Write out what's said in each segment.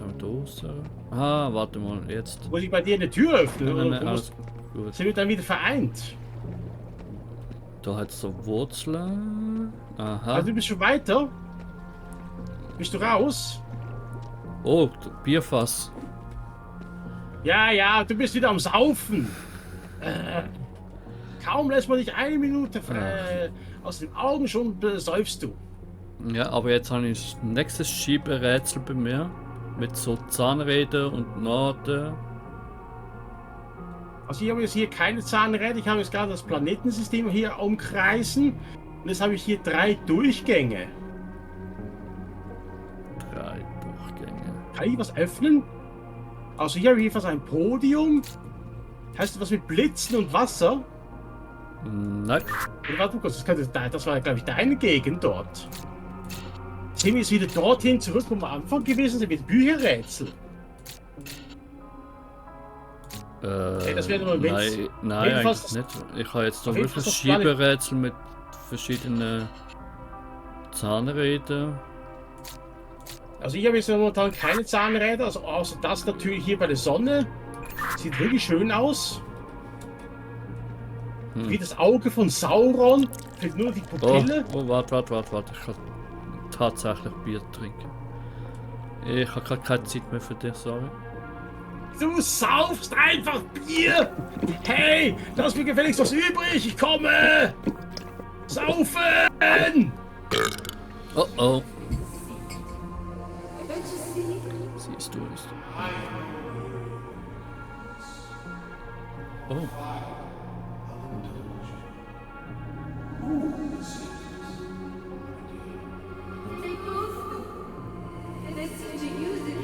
haben wir draußen? Ah, warte mal, jetzt. Muss ich bei dir eine Tür öffnen? Nein, Oder alles gut. sind wir dann wieder vereint? Da hat es so Wurzeln. Aha. Also du bist schon weiter? Bist du raus? Oh, Bierfass. Ja, ja, du bist wieder am Saufen. Kaum lässt man dich eine Minute aus den Augen, schon besäufst du. Ja, aber jetzt habe ich das nächste Schieberätsel bei mir. Mit so Zahnrädern und Nadeln. Also ich habe jetzt hier keine Zahnräder, ich habe jetzt gerade das Planetensystem hier umkreisen. Und jetzt habe ich hier 3 Durchgänge. 3 Durchgänge. Kann ich was öffnen? Also hier habe ich jedenfalls ein Podium. Hast du was mit Blitzen und Wasser? Nein. Oder warte mal kurz, das war glaube ich deine Gegend dort. Sind wir jetzt wieder dorthin zurück, wo wir am Anfang gewesen sind, mit Bücherrätsel? Hey, das wäre nur ein Witz. Nein, Jedenfalls eigentlich nicht. Ich habe jetzt noch auf jeden Fall wirklich das Planet- Schieberätsel mit verschiedenen Zahnrädern. Also ich habe jetzt momentan keine Zahnräder, also außer das natürlich hier bei der Sonne. Sieht wirklich schön aus. Wie das Auge von Sauron. Fehlt nur die Pupille. Oh, warte. Ich kann tatsächlich Bier trinken. Ich habe gerade keine Zeit mehr für dich, sorry. Du saufst einfach Bier! Hey, lass mir gefälligst was übrig, ich komme! Saufen! Oh oh. Siehst du es? Oh. They both do. And they seem to use it.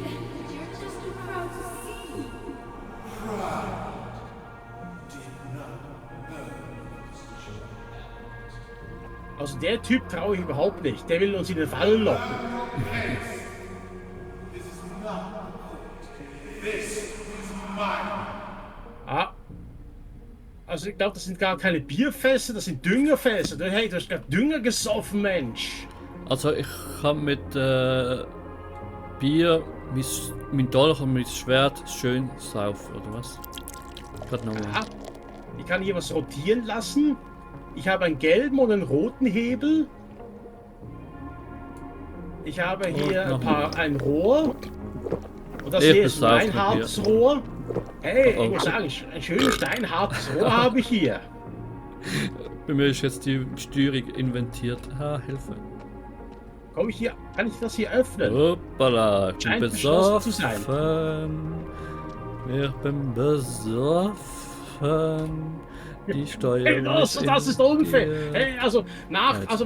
You're just too proud to see. Also der Typ traue ich überhaupt nicht. Der will uns in den Fallen locken. Ah. Also ich glaube, das sind gar keine Bierfässer, das sind Düngerfässer. Hey, du hast gerade Dünger gesoffen, Mensch. Also ich kann mit Bier mein Dolch und mein Schwert schön saufen, oder was? Gerade nochmal. Ah, ich kann hier was rotieren lassen. Ich habe einen gelben und einen roten Hebel. Ich habe hier ein Rohr. Und das Ich hier ist besauf mein mit hartes dir. Rohr. Hey, Oh. ich muss sagen, ein schönes steinhartes Rohr habe ich hier. Bei mir ist jetzt die Steuerung inventiert. Ah, Hilfe. Komm ich hier, kann ich das hier öffnen? Hoppala, ich bin Scheint geschlossen zu besoffen. Ich bin besoffen. Die Steuer. Hey, das ist unfair. dir. Hey, also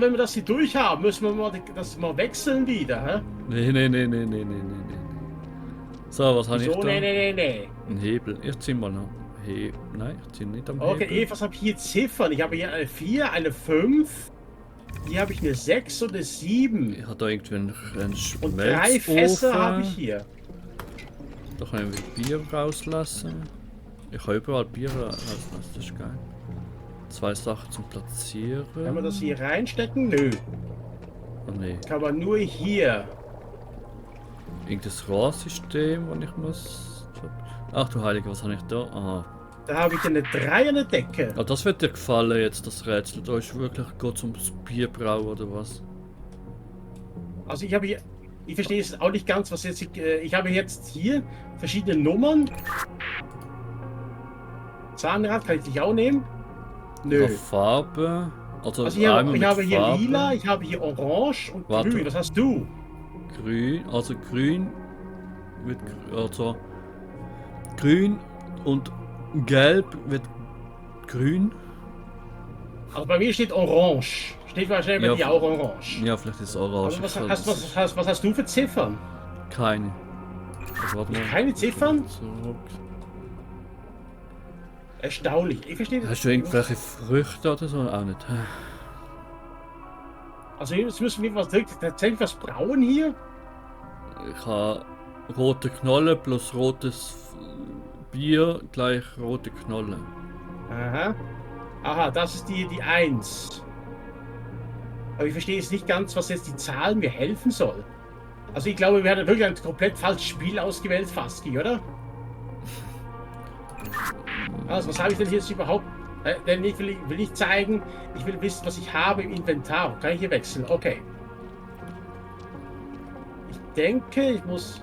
wenn wir das hier durch haben, müssen wir mal das mal wechseln wieder, hä? Nee. So, was habe ich So, da? nee. Ein Hebel. Ich zieh mal noch. Nein, ich zieh nicht am Okay, Hebel. was habe ich hier Ziffern? Ich habe hier eine 4, eine 5. Hier habe ich eine 6 und eine 7. Ich habe da irgendwie einen Und 3 Fässer habe ich hier. Da kann ich wieder Bier rauslassen. Ich kann überall Bier rauslassen, das ist geil. 2 Sachen zum Platzieren. Kann man das hier reinstecken? Nö. Oh nee. Kann man nur hier. Irgendein Rohrsystem, das ich muss. Ach du Heilige, was habe ich da? Ah. Da habe ich eine 3 an der Decke. Ah, das wird dir gefallen jetzt, das Rätsel. Da ist wirklich geht ums Bierbrau oder was? Also ich habe hier. Ich verstehe es auch nicht ganz, was jetzt. Ich habe jetzt hier verschiedene Nummern. Zahnrad kann ich dich auch nehmen? Nö. Auf Farbe. Also Also ich einmal mit habe hier Farbe. lila, ich habe hier orange und Warte. grün. Was hast du? Grün, also grün wird also grün und gelb wird grün. Also bei mir steht orange. Steht wahrscheinlich bei Ja, dir auch orange. Ja, vielleicht ist es orange. Aber was hast du für Ziffern? Keine. Also, warte mal. Keine Ziffern? Zurück. Erstaunlich. Ich verstehe das. Hast du irgendwelche Früchte oder so? Auch nicht. Also jetzt müssen wir tatsächlich was brauen hier. Ich habe rote Knolle plus rotes Bier gleich rote Knolle. Aha. Aha, das ist die 1. Aber ich verstehe jetzt nicht ganz, was jetzt die Zahl mir helfen soll. Also ich glaube, wir haben wirklich ein komplett falsches Spiel ausgewählt, Faski, oder? Also was habe ich denn jetzt überhaupt? Denn ich will nicht zeigen, ich will wissen, was ich habe im Inventar. Kann ich hier wechseln? Okay. Ich denke, ich muss...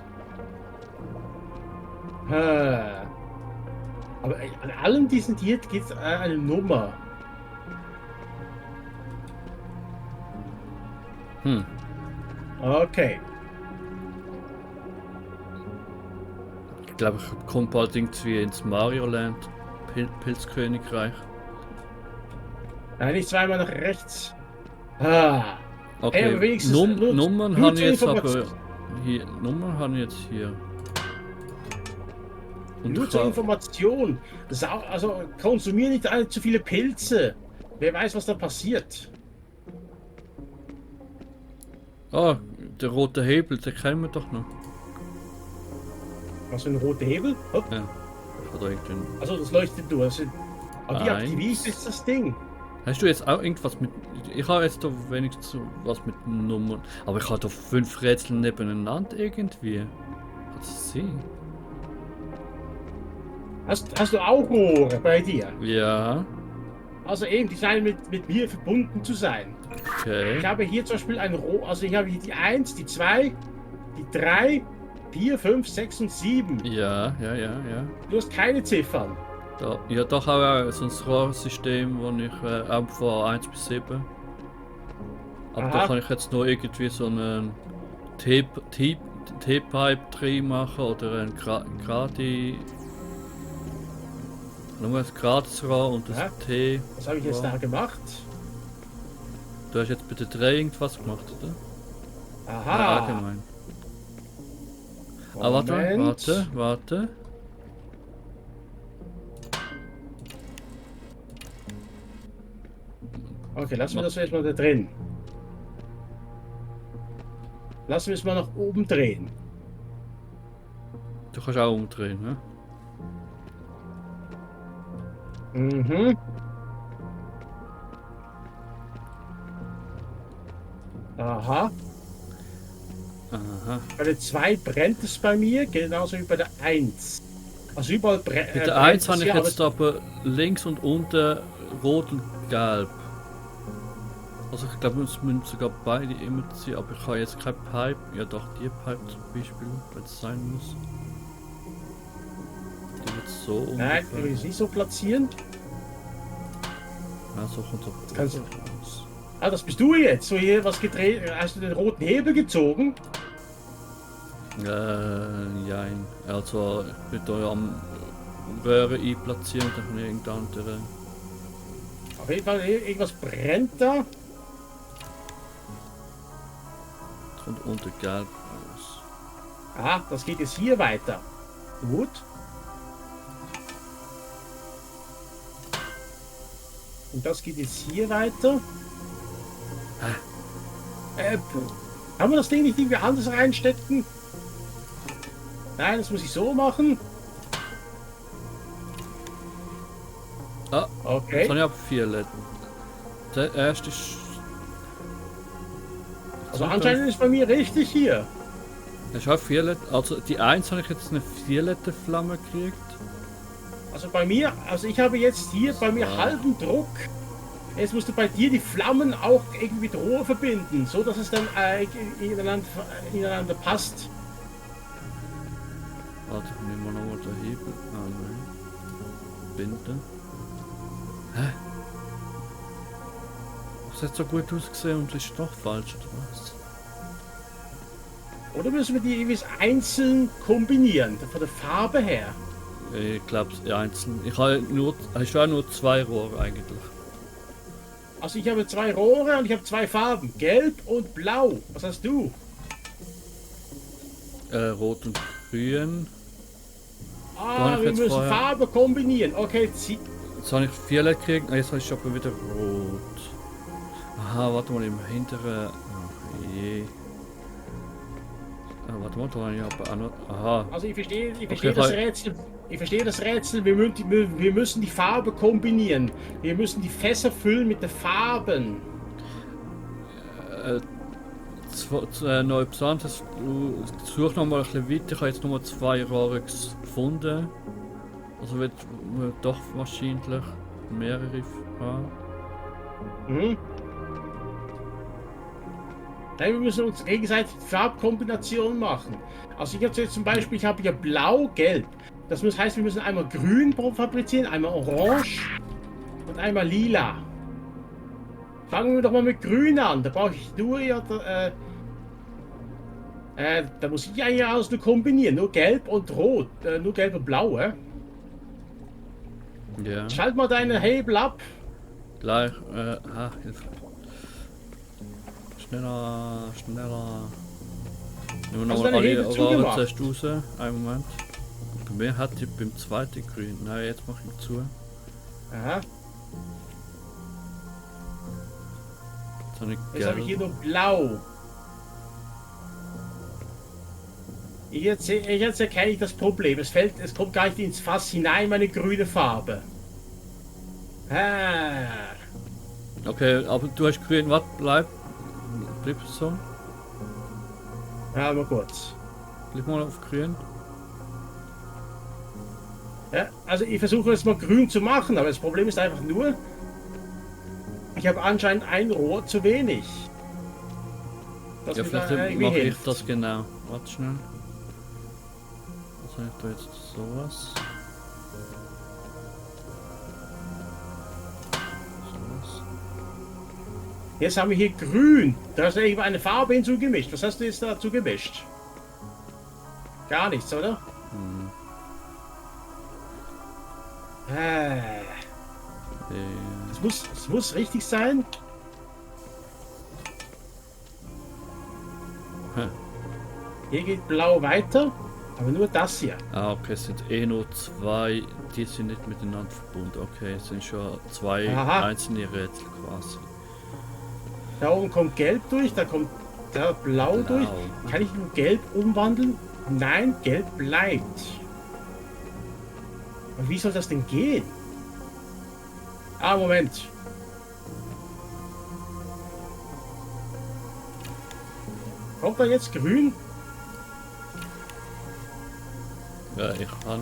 Aber an allem diesen hier gibt es eine Nummer. Okay. Ich glaube, ich komme bald irgendwie ins Mario Land. Pilzkönigreich. Nein, nicht zweimal nach rechts. Ah. Okay, Hey, aber wenigstens Nummern nur habe ich zur jetzt aber Information. hier. Nummern habe ich jetzt hier. Und Nur ich zur hab- Information. Also konsumier nicht zu viele Pilze. Wer weiß, was da passiert. Ah, der rote Hebel, den kennen wir doch noch. Was für ein roter Hebel? Hopp. Ja. Ich habe da irgendwie... Also das leuchtet nur. Aber wie Eins. aktiviere ich jetzt das Ding? Hast du jetzt auch irgendwas mit... Ich habe jetzt da wenigstens so was mit Nummern. Aber ich habe da 5 Rätsel nebeneinander irgendwie. Kann das sein? Hast du auch Rohre bei dir? Ja. Also eben, die scheinen mit mir verbunden zu sein. Okay. Ich habe hier zum Beispiel ein Rohr, also ich habe hier die 1, die 2, die 3, 4, 5, 6 und 7. Ja. Du hast keine Ziffern. Da, ja, doch auch so ein Rohrsystem, wo ich auch von 1 bis 7. Aber Aha. da kann ich jetzt noch irgendwie so einen T-Pipe drin machen oder ein Gradi. Nur ein Gradesrohr und das Ja. T. Was habe ich jetzt da gemacht? Du hast jetzt bei der 3 irgendwas gemacht, oder? Ja, Aha. allgemein. Ah, warte. Okay, lassen wir das erstmal da drin. Lassen wir es mal nach oben drehen. Du kannst auch umdrehen, ne? Mhm. Aha. Aha. Bei der 2 brennt es bei mir, genauso wie bei der 1. Also überall brennt Bei der 1 habe ich jetzt aber links und unten rot und gelb. Also ich glaube, es müssen sogar beide immer sein, aber ich habe jetzt kein Pipe. Ja doch, die Pipe zum Beispiel, wenn es sein muss. Die wird so Nein, ungefähr. ich will es nicht so platzieren. Ja, so kommt es kannst du- raus. Ah, das bist du jetzt. So hier was gedreht. Hast du den roten Hebel gezogen? Jein. Also ich bin da am Röhre einplatzieren und dann kann ich irgendeine andere. Auf jeden Fall, irgendwas brennt da. Es kommt unter gelb raus. Ah, das geht jetzt hier weiter. Gut. Und das geht jetzt hier weiter. Kann man das Ding nicht irgendwie anders reinstecken? Nein, das muss ich so machen. Ah, Okay. jetzt habe ich aber 4 LED. Der erste ist. Also anscheinend ist bei mir richtig hier. Ich habe 4 LED. Also die 1 habe ich jetzt eine 4 LED Flamme gekriegt. Also bei mir, also ich habe jetzt hier bei mir Ah. halben Druck. Jetzt musst du bei dir die Flammen auch irgendwie mit Rohr verbinden, so dass es dann ineinander passt. Warte, nehmen wir nochmal den Hebel. Ah nein. Binden. Hä? Das hat so gut ausgesehen und ist doch falsch, oder was? Oder müssen wir die irgendwie einzeln kombinieren, von der Farbe her? Ich glaube, einzeln. Ich habe nur, ich habe nur 2 Rohre eigentlich. Also ich habe 2 Rohre und ich habe 2 Farben, gelb und blau. Was hast du? Rot und grün. Ah, habe ich wir jetzt müssen vorher- Farbe kombinieren. Okay, Jetzt habe ich 4 LED gekriegt, jetzt habe ich aber wieder rot. Aha, warte mal, im hinteren. Ach je. Ah, warte mal, da habe ich aber auch noch. Aha. also ich verstehe Okay, das halt. Rätsel. Ich verstehe das Rätsel. Wir müssen die Farbe kombinieren. Wir müssen die Fässer füllen mit den Farben. noch etwas anderes. Du such noch mal ein bisschen weiter. Ich habe jetzt nur 2 Rarex gefunden. Also wird doch wahrscheinlich mehrere haben. Mhm. Nein, wir müssen uns gegenseitig Farbkombinationen machen. Also ich habe jetzt zum Beispiel, ich habe hier blau-gelb. Das heißt, wir müssen einmal grün fabrizieren, einmal orange und einmal lila. Fangen wir doch mal mit grün an. Da brauche ich nur hier, da muss ich eigentlich alles nur kombinieren. Nur gelb und rot, nur gelb und blau. Ja. Schalt mal deine Hebel ab. Gleich, Hilfe. Schneller. Nehmen wir Hast du nochmal deine alle Hebel Rare zugemacht? zuerst raus. Einen Moment. Wer hat die beim zweiten grün? Nein, jetzt mache ich zu. Aha. Jetzt habe ich Jetzt habe ich hier gelb. nur blau. Jetzt erkenne ich das Problem. Es kommt gar nicht ins Fass hinein, meine grüne Farbe. Ah. Okay, aber du hast grün. Was bleib so? Ja, mal kurz. Bleib mal auf grün. Ja, also ich versuche jetzt mal grün zu machen, aber das Problem ist einfach nur, ich habe anscheinend ein Rohr zu wenig. Das Ja, mir da vielleicht irgendwie mache ich hilft. das genau. Warte schnell. Was habe ich da jetzt sowas? Sowas. Jetzt haben wir hier grün. Da hast du irgendwo eine Farbe hinzugemischt. Was hast du jetzt dazu gemischt? Gar nichts, oder? Hm. Es muss richtig sein. Hä? Hier geht blau weiter, aber nur das hier. Ah, okay, es sind eh nur 2, die sind nicht miteinander verbunden. Okay, es sind schon 2 Aha. einzelne Rätsel quasi. Da oben kommt gelb durch, da kommt da blau durch. Kann ich nur gelb umwandeln? Nein, gelb bleibt. Und wie soll das denn gehen? Ah, Moment. Kommt da jetzt grün? Ja, ich kann.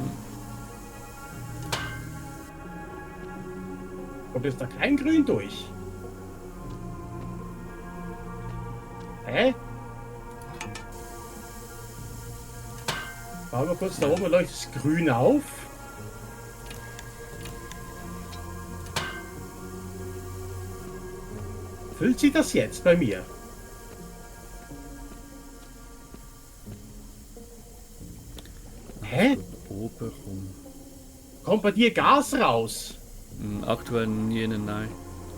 Kommt jetzt da kein grün durch? Hä? Machen wir kurz da oben, leuchtet es grün auf. Füllt sich das jetzt bei mir? Hä? Oben rum. Kommt bei dir Gas raus? Aktuell nie, nein.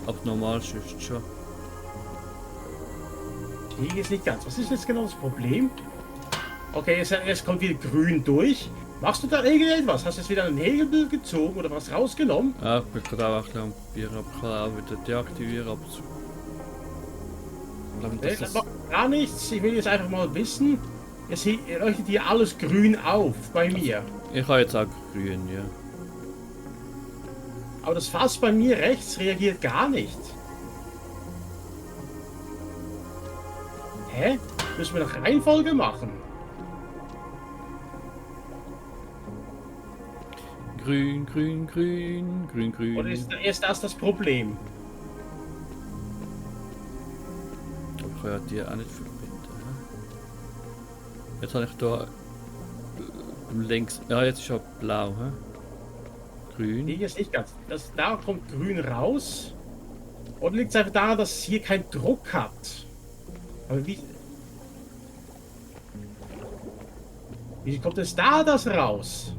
Aber normal ist schon. Ich kriege es nicht ganz. Was ist jetzt genau das Problem? Okay, jetzt kommt wieder grün durch. Machst du da irgendetwas? Hast du jetzt wieder einen Hebel gezogen oder was rausgenommen? Ja, ich bin gerade auch ein bisschen am probieren, aber ich kann auch wieder deaktivieren. Aber ich glaube, Nee, dass das das. macht gar nichts. Ich will jetzt einfach mal wissen. Jetzt leuchtet hier alles grün auf bei mir. Ich habe jetzt auch grün, ja. Aber das Fass bei mir rechts reagiert gar nicht. Hä? Müssen wir nach Reihenfolge machen? Grün, grün, grün, grün, grün. Oder ist das Problem? Ich kann ja die auch nicht verbinden. hä? Jetzt habe ich da links. Ja, jetzt ist ja blau, hä? Grün. Nee, jetzt nicht ganz. Da kommt grün raus. Oder liegt es einfach daran, dass es hier keinen Druck hat? Aber wie kommt es da das raus?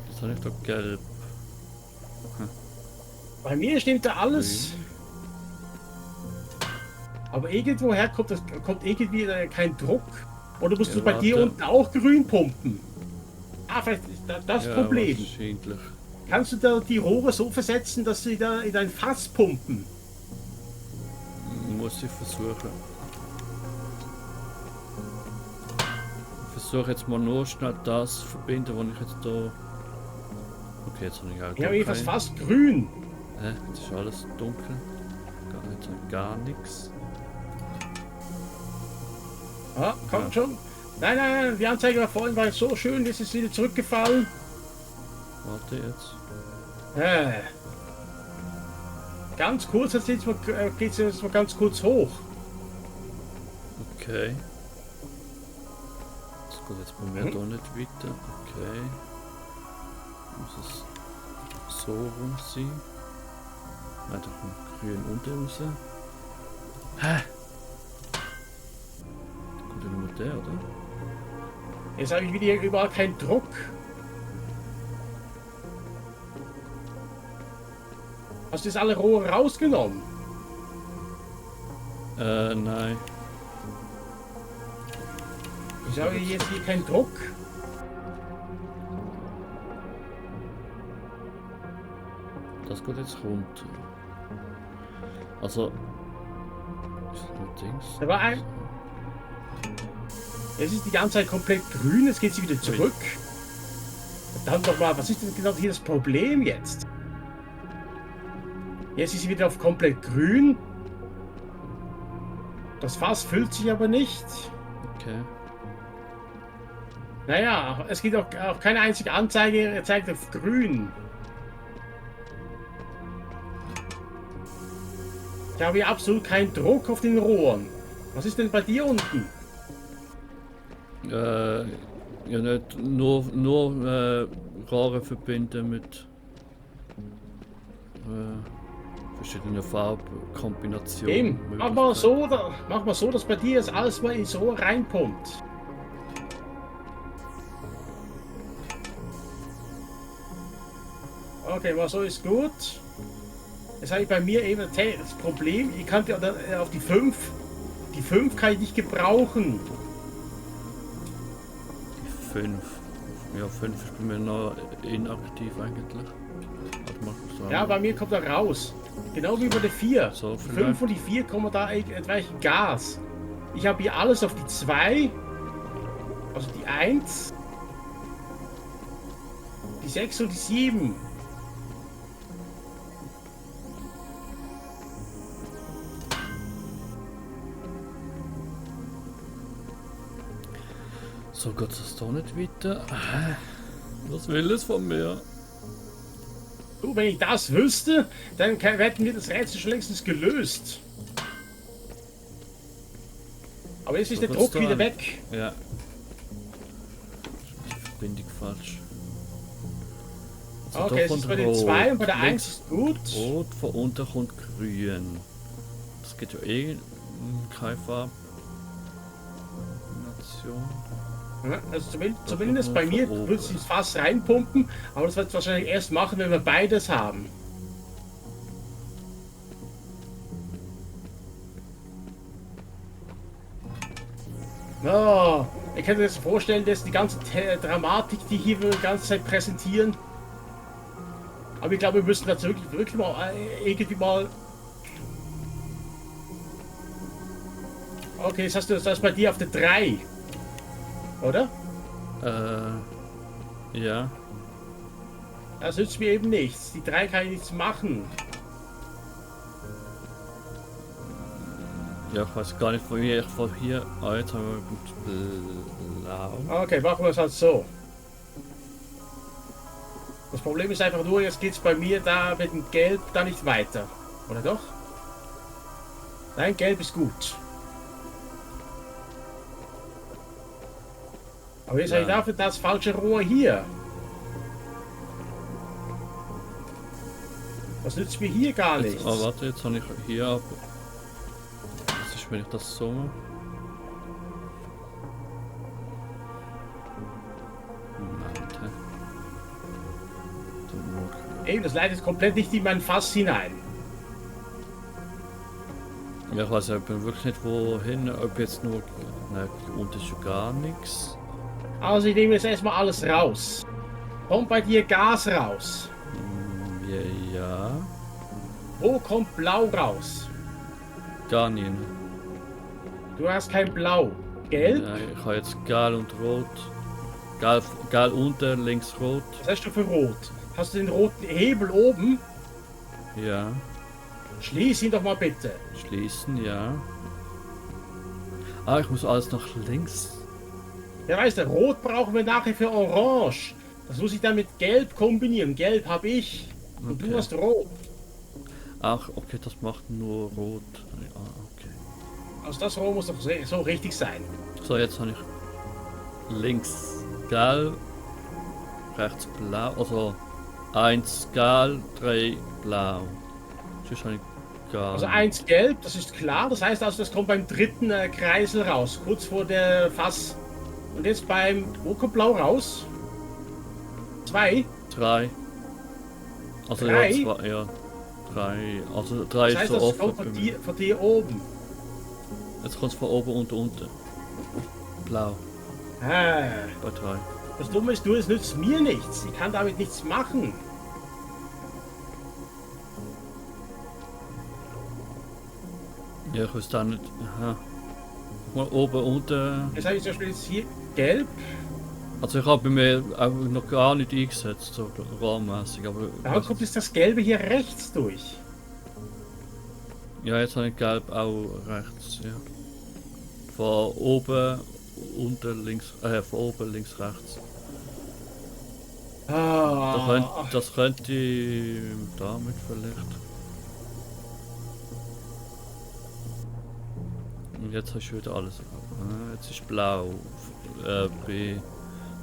Jetzt habe ich da gelb. Bei mir stimmt da alles. Grün. Aber irgendwoher kommt irgendwie kein Druck. Oder musst Ja, du bei dir warte. unten auch grün pumpen? Ah, vielleicht ist das Ja, Problem. wahrscheinlich. Kannst du da die Rohre so versetzen, dass sie da in dein Fass pumpen? Muss ich versuchen. Ich versuche jetzt mal nur schnell das zu verbinden, was ich jetzt da. Okay, jetzt habe ich auch Ich habe jedenfalls kein- fast grün. Hä? Jetzt ist alles dunkel. Gar nicht. gar nichts. Ah, kommt schon. Nein, nein, nein, die Anzeige war vorhin war so schön, jetzt ist wieder zurückgefallen. Warte jetzt. Ganz kurz, jetzt geht's mal ganz kurz hoch. Okay. Das geht jetzt bei mir da nicht weiter. Okay. Muss es so rum sein. Nein, da kommt grün unten raus. Hä? Kommt ja nur der, oder? Jetzt habe ich wieder überall keinen Druck. Hast du jetzt alle Rohre rausgenommen? Nein. Ich habe jetzt hier keinen Druck. Das geht jetzt runter. Also. Ist das nur Dings? Da war ein. Jetzt ist die ganze Zeit komplett grün, jetzt geht sie wieder zurück. Verdammt nochmal, was ist denn genau hier das Problem jetzt? Jetzt ist sie wieder auf komplett grün. Das Fass füllt sich aber nicht. Okay. Naja, es gibt auch keine einzige Anzeige, er zeigt auf grün. Ich habe hier absolut keinen Druck auf den Rohren. Was ist denn bei dir unten? Ja, nicht nur Rohre verbinden mit verschiedenen Farbkombinationen. Eben, mach mal so, dass bei dir jetzt alles mal ins Rohr reinpumpt. Okay, mal so ist gut. Jetzt habe ich bei mir eben das Problem, ich kann auf die 5. Die 5 kann ich nicht gebrauchen. 5. Ja, 5 ist bei mir noch inaktiv eigentlich. So Ja, bei mir kommt er raus. Genau wie bei der 4. So, die 5 und die 4 kommen da etwas Gas. Ich habe hier alles auf die 2. Also die 1. Die 6 und die 7. So geht es doch nicht weiter. Was will es von mir? Du, wenn ich das wüsste, dann hätten wir das Rätsel schon längstens gelöst. Aber jetzt ist der Druck wieder weg. Ja. Die Verbindung falsch. Also Okay, es ist bei den 2 und bei der 1 ist gut. Rot, von unten kommt grün. Das geht ja eh keine Farbkombination. Ja, also zumindest bei mir würde es ins Fass reinpumpen, aber das wird es wahrscheinlich erst machen, wenn wir beides haben. Oh, ich kann mir das vorstellen, dass die ganze Dramatik, die hier wir die ganze Zeit präsentieren. Aber ich glaube, wir müssen das wirklich mal irgendwie mal. Okay, jetzt hast du das bei dir auf der 3. Oder? Ja. Das nützt mir eben nichts. Die 3 kann ich nichts machen. Ja, ich weiß gar nicht, von hier. Von hier. Ah, jetzt haben wir blau. Okay, machen wir es halt so. Das Problem ist einfach nur, jetzt geht es bei mir da mit dem Gelb da nicht weiter. Oder doch? Nein, Gelb ist gut. Aber jetzt habe ich dafür das falsche Rohr hier. Das nützt mir hier gar nichts. Oh, warte, jetzt habe ich hier ab. Was ist, wenn ich das so mache? Moment. Eben, das leitet komplett nicht in mein Fass hinein. Ja, ich weiß ja wirklich nicht wohin, ob jetzt nur. Nein, unten ist schon gar nichts. Also ich nehme jetzt erstmal alles raus. Kommt bei dir Gas raus? Ja. Wo kommt Blau raus? Gar nicht. Du hast kein Blau. Gelb? Ja, ich habe jetzt Gal und Rot. Gal unten, links Rot. Was hast du für Rot? Hast du den roten Hebel oben? Ja. Schließ ihn doch mal bitte. Schließen, ja. Ah, ich muss alles nach links. Ja, weißt du, Rot brauchen wir nachher für Orange. Das muss ich dann mit Gelb kombinieren. Gelb habe ich und Okay. du hast Rot. Ach, okay, das macht nur rot. Ah, okay. Also das Rot muss doch so richtig sein. So, jetzt habe ich links gelb, rechts blau, also 1 gelb, 3 blau. Sonst habe ich gar Also nicht. 1 Gelb, das ist klar. Das heißt also, das kommt beim dritten Kreisel raus, kurz vor der Fass. Und jetzt wo kommt Blau raus? 2. 3. Also 3? ja, 2, ja. 3. Also 3 Das heißt, ist so das kommt offen. von bei mir. dir oben. Jetzt kommt es von oben und unten. Blau. Ah, Bei 3. das Dumme ist nur, es nützt mir nichts. Ich kann damit nichts machen. Ja, ich weiß da nicht. Aha. Mal oben, unten. Jetzt habe ich zum Beispiel jetzt hier Gelb. Also ich habe bei mir auch noch gar nicht eingesetzt, so rahmenmäßig, aber Da kommt jetzt das Gelbe hier rechts durch. ja, jetzt habe ich gelb auch rechts, ja. Von oben, unten, links, von oben, links, rechts. Ah, Das könnte ich damit vielleicht. Und jetzt hast du wieder alles. Jetzt ist blau. Bei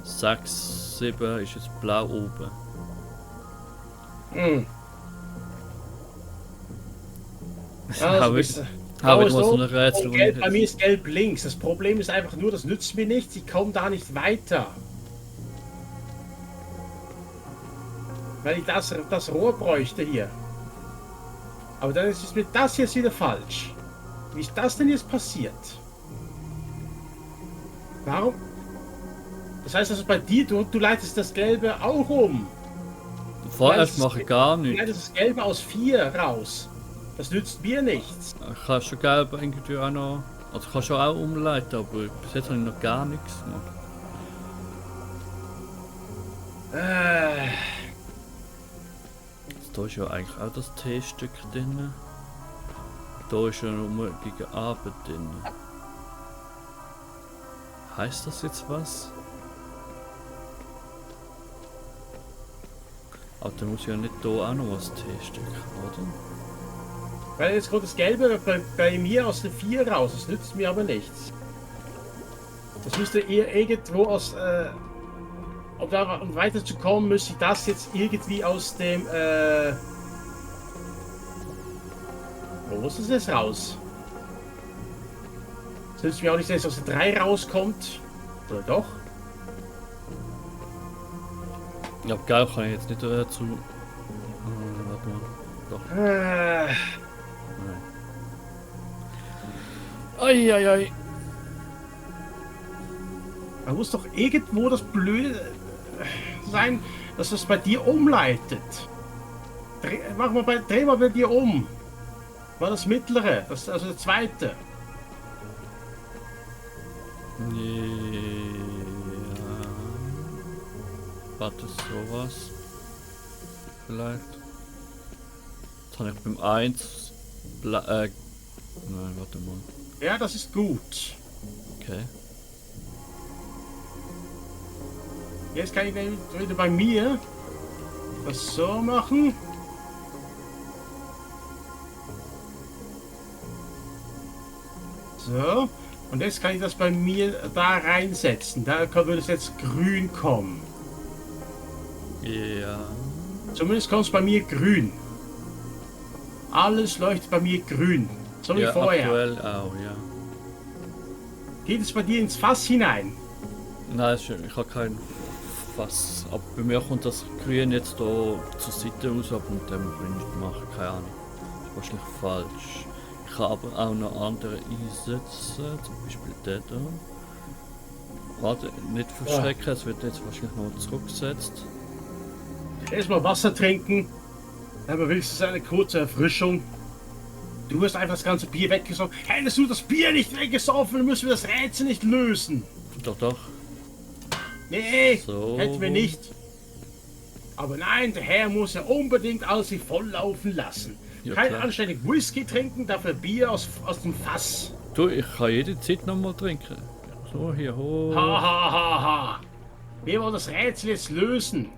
6, 7 ist jetzt blau oben. hm. Habe Also, ich, bist- habe Blau ich ist mal so oben ein Rätsel. und wo Gelb, ich bei jetzt- mir ist Gelb links. Das Problem ist einfach nur, das nützt mir nichts. Ich komme da nicht weiter. Weil ich das Rohr bräuchte hier. Aber dann ist es mit das jetzt wieder falsch. Wie ist das denn jetzt passiert? Warum? Das heißt also bei dir, du leitest das Gelbe auch um. Vorerst Nein, mache ich gar Du nichts. leitest das Gelbe aus 4 raus. Das nützt mir nichts. Ich kann schon gelb irgendwie auch noch. Also ich kann schon auch umleiten, aber bis jetzt habe ich noch gar nichts gemacht. Da ist ja eigentlich auch das T-Stück drin. Da ist ja nur gegen Abend drin. Heißt das jetzt was? Aber dann muss ja nicht da auch noch was T-Stück, oder? Weil jetzt kommt das Gelbe bei mir aus der 4 raus. Das nützt mir aber nichts. Das müsste eher irgendwo aus. Um da weiterzukommen, müsste ich das jetzt irgendwie aus dem. Wo muss das jetzt raus? Das nützt mir auch nicht, dass es aus der 3 rauskommt. Oder doch? Ja, gelb kann ich jetzt nicht dazu. Warte mal. Doch. Nein. Eieiei. Da muss doch irgendwo das Blöde sein, dass das bei dir umleitet. Dreh mal bei dir um. War das mittlere, also der zweite. Ja. Warte, sowas. Vielleicht. Jetzt habe ich beim 1. Nein, warte mal. Ja, das ist gut. Okay. Jetzt kann ich wieder bei mir das so machen. So. Und jetzt kann ich das bei mir da reinsetzen. Da würde es jetzt grün kommen. Ja. Zumindest kommt es bei mir grün. Alles leuchtet bei mir grün. So wie Ja, vorher. aktuell auch, ja. Geht es bei dir ins Fass hinein? Nein, ich habe kein Fass. Aber bei mir kommt das Grün jetzt da zur Seite raus, aber mit dem kann ich nicht machen, keine Ahnung. Das ist wahrscheinlich falsch. Ich kann aber auch noch andere einsetzen, zum Beispiel den da. Warte, nicht verschrecken, es wird jetzt wahrscheinlich noch zurückgesetzt. Erstmal Wasser trinken. Dann haben wir wenigstens eine kurze Erfrischung. Du hast einfach das ganze Bier weggesoffen. Hättest du das Bier nicht weggesoffen, dann müssen wir das Rätsel nicht lösen. Doch, doch. Nee, So. hätten wir nicht. Aber nein, der Herr muss ja unbedingt alles sich volllaufen lassen. Ja, Kein klar. anständig Whisky trinken, dafür Bier aus dem Fass. Du, ich kann jede Zeit nochmal trinken. So, hier hoch. Ha ha ha ha. Wir wollen das Rätsel jetzt lösen.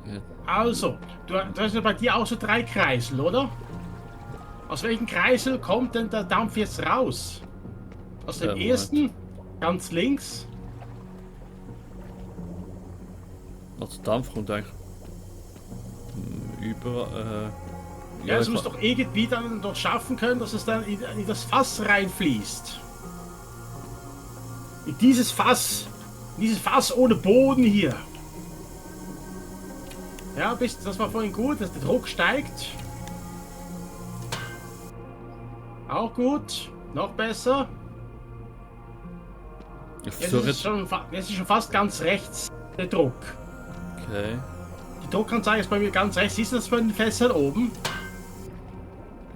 Ja. Also, du hast ja bei dir auch so 3 Kreisel, oder? Aus welchem Kreisel kommt denn der Dampf jetzt raus? Aus dem Moment. ersten, ganz links. Also Dampf kommt eigentlich über. Ja, es ich muss kann- doch irgendwie dann dort schaffen können, dass es dann in das Fass reinfließt. In dieses Fass. In dieses Fass ohne Boden hier. Ja, das war vorhin gut, dass der Druck steigt. Auch gut. Noch besser. Ich Jetzt versuche ist, jetzt ist schon fast ganz rechts der Druck. Okay. Die Druckanzeige ist bei mir ganz rechts. Siehst du das bei den Fässern oben?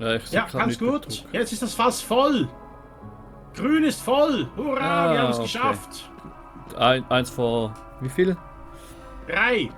Ja, ich sehe Ja, gerade ganz nicht den gut. Druck. Jetzt ist das Fass voll. Grün ist voll. Hurra, wir haben es okay. geschafft. Eins vor. Wie viel? 3.